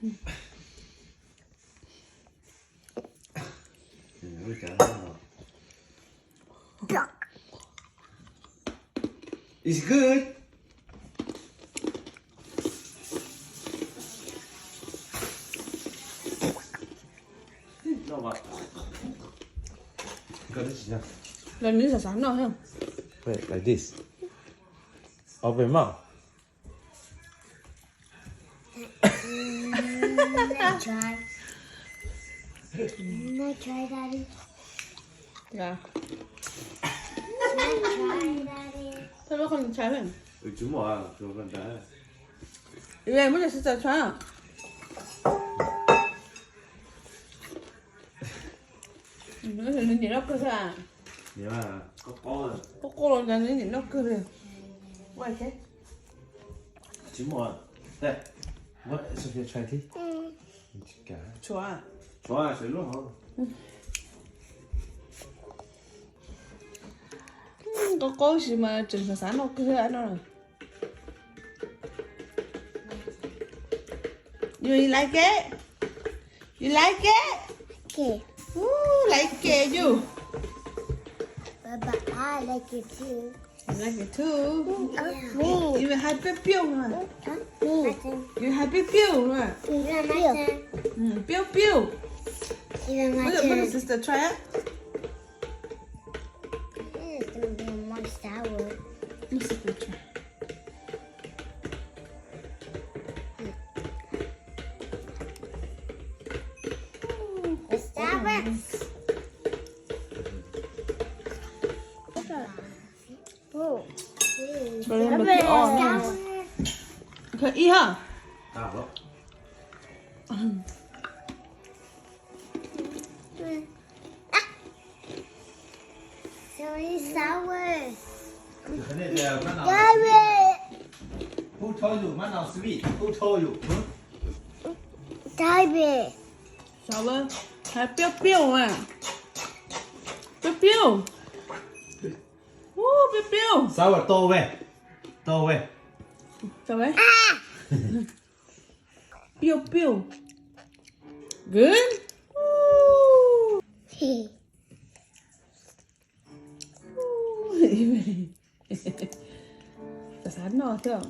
It's good. Los nws xav xav noj thiab. Wait, like this. Open mouth. Not try. Not try, Daddy. Nqa. Not try, Daddy. Thaij lub qhov ntshai. Muab cov sister try. Nws nim noj kawg thiab. Qub qub los nws nim noj kawg li. Tsis muaj. Sophia try thiab. Tshuav. Tshuav sawv lub hauv. Qub qub sis mas tseem xav xav noj kawg no. You like it? You like it? Okay. Ooh, like it, you. But, but I like it too. You like it too? Mm, uh, me. You have big bill, huh? Huh? Me. You have big bill, huh? Bill. Mm, bill, bill. Even my turn. What, what is this, the try it? This is gonna be more sour. Let me see if they try. Ooh, the Starbucks. Ooh. Rồi em bật cái on nha. Sour. Thôi, y hả? Sorry, sour. Who told you? Mine now sweet. Who told you? Huh? Sour. Sour. Hais piob piob mà. Piob piob. Uh, piob piob. Sour, throw away. Throw away. Throw away. Piob piob. Good. Ooh. Xav xav noj thiab.